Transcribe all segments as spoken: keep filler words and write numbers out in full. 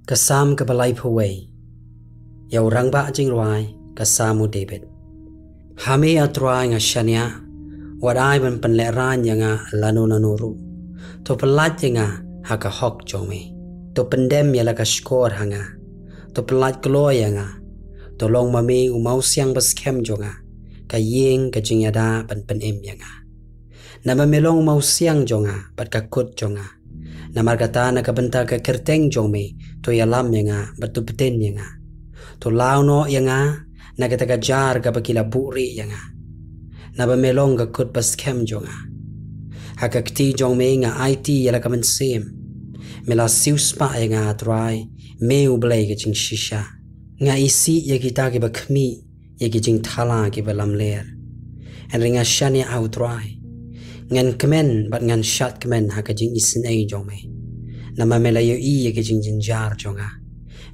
Ka Salm kaba laiphew wei. Ïa u rangbah jingrwai, ka Salm u David. Ha me, A Trai, nga shaniah, wat ai ban pynlehraiñ ïa nga lano lano ruh. To pyllait ïa nga ha ka hok jong me. To pyndem ïa la ka shkor ha nga. To pyllait kloi ïa nga. To long ma me u mawsiang ba skhem jong nga, ka ïing ka jingïada ban pynim ïa nga. Naba me long u mawsiang jong nga bad ka kut jong nga. Namar kata, na ka bynta ka kyrteng jong me, to ïalam ïa nga bad to btin ïa nga. To law noh ïa nga na kata ka jar kaba ki la buhrieh ïa nga. Naba me long ka kut ba skhem jong nga. Ha ka kti jong me nga aiti ïa la ka mynsiem. Me la siewspah ïa nga, A Trai, me U Blei ka jingshisha. Nga isih ïa kita kiba khmih ïa ki jingthala kiba lamler. Hynrei nga shaniah ha U Trai. Ngan kmen bad ngan shad kmen ha ka jingisynei jong me. Namar me la ïohi ïa ki jingjynjar jong nga.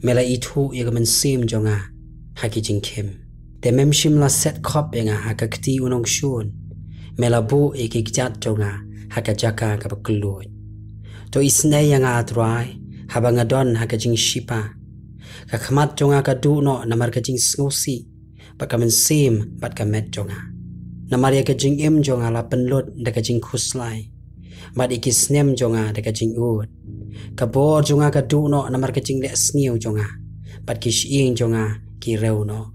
Me la ithuh ïa ka mynsiem jong nga ha ki jingkhim. Te mem shym la set khop ïa nga ha ka kti u nongshun. Me la buh ïa ki kjat jong nga ha ka jaka kaba kylluid. To isynei ïa nga, A Trai, haba nga don ha ka jingshipa. Ka khmat jong nga ka duh noh namar ka jingsngewsih, bad ka mynsiem bad ka met jong nga. Namar ïa ka jingim jong nga la pynlut da ka jingkhuslai, bad ïa ki snem jong nga da ka jingud. Ka bor jong nga ka duh noh namar ka jingleh sniew jong nga, bad ki shyieng jong nga ki rew noh.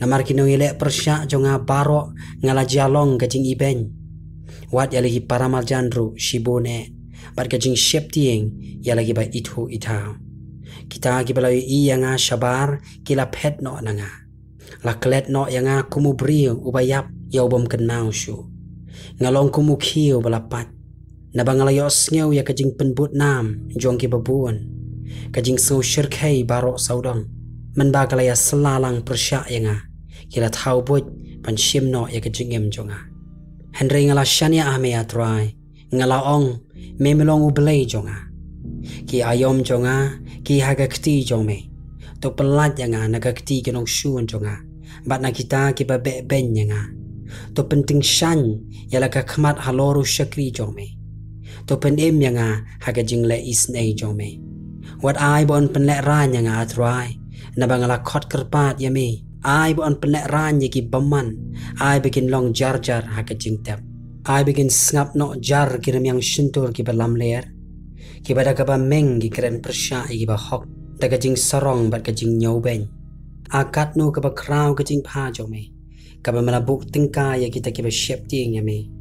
Namar ki nongïaleh pyrshah jong nga baroh nga la jia long ka jingibeiñ. Wat ïa la ki paramarjan ruh shibun eh, bad ka jingsheptieng ïa la kiba ithuh ithaw. Kita kiba la ïohi ïa nga shabar ki la phet noh na nga. La klet noh ïa nga kum u briew uba ïap, ïa u bym kynmaw shuh. Nga long kum u khiew ba la pait. Naba nga la ïohsngew ïa ka jingpynbud nam jong kiba bun, ka jingsngew shyrkhei baroh sawdong. Mynba ka la ïasylla lang pyrshah ïa nga, ki la thaw buit ban shim noh ïa ka jingim jong nga. Hynrei nga la shaniah ha me, A Trai, nga la ong, me me long U Blei jong nga. Ki aïom jong nga ki ha ka kti jong me. To pyllait ïa nga na ka kti ki nongshun jong nga, bad na kita kiba beh beiñ ïa nga. To pyntyngshaiñ ïa la ka khmat halor u shakri jong me. To pynim ïa nga ha ka jingleh isynei jong me. Wat ai ba yn pynlehraiñ ïa nga, A Trai, naba nga la khot kyrpad ïa me. Ai ba yn pynlehraiñ ïa ki bymman. Ai ba kin long jar jar ha ka jingtep. Ai ba kin sngap noh jar ki rmiang shyntur kiba lamler, kiba da kaba meng ki kren pyrshah ïa kiba hok da ka jingsarong bad ka jingñiewbeiñ. A katno kaba khraw ka jingbha jong me, kaba me la buh tyngka ïa kita kiba sheptieng ïa me,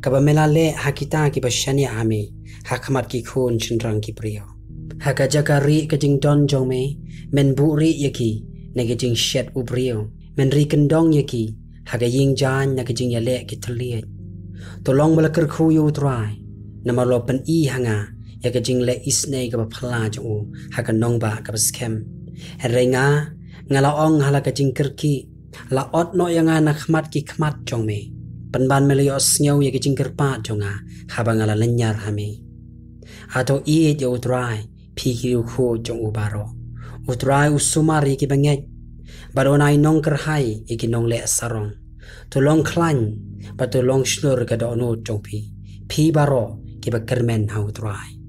kaba me la leh ha kita kiba shaniah ha me ha khmat ki khun shynrang ki briew. Ha ka jaka rieh ka jingdon jong me, men buhrieh ïa ki na ka jingshet u briew. Men ri kyndong ïa ki ha ka ïing jaiñ na ka jingïaleh ki thylliej. To long ba la kyrkhu ïa U Trai, namar u la pyni ha nga ïa ka jingleh isynei kaba phylla jong u ha ka nongbah kaba skhem. Hynrei nga, nga la ong ha la ka jingkyrkieh, la ot noh ïa nga na khmat ki khmat jong me. Pynban me la ïohsngew ïa ka jingkyrpad jong nga haba nga la lynñiar ha me. Hato ïeit ïa U Trai, phi ki riewkhuid jong u baroh. U Trai u sumar ïa kiba ngeit, bad un ai nongkyrhai ïa ki nongleh sarong. To long khlaiñ bad to long shlur ka dohnud jong phi, phi baroh kiba kyrmen ha U Trai.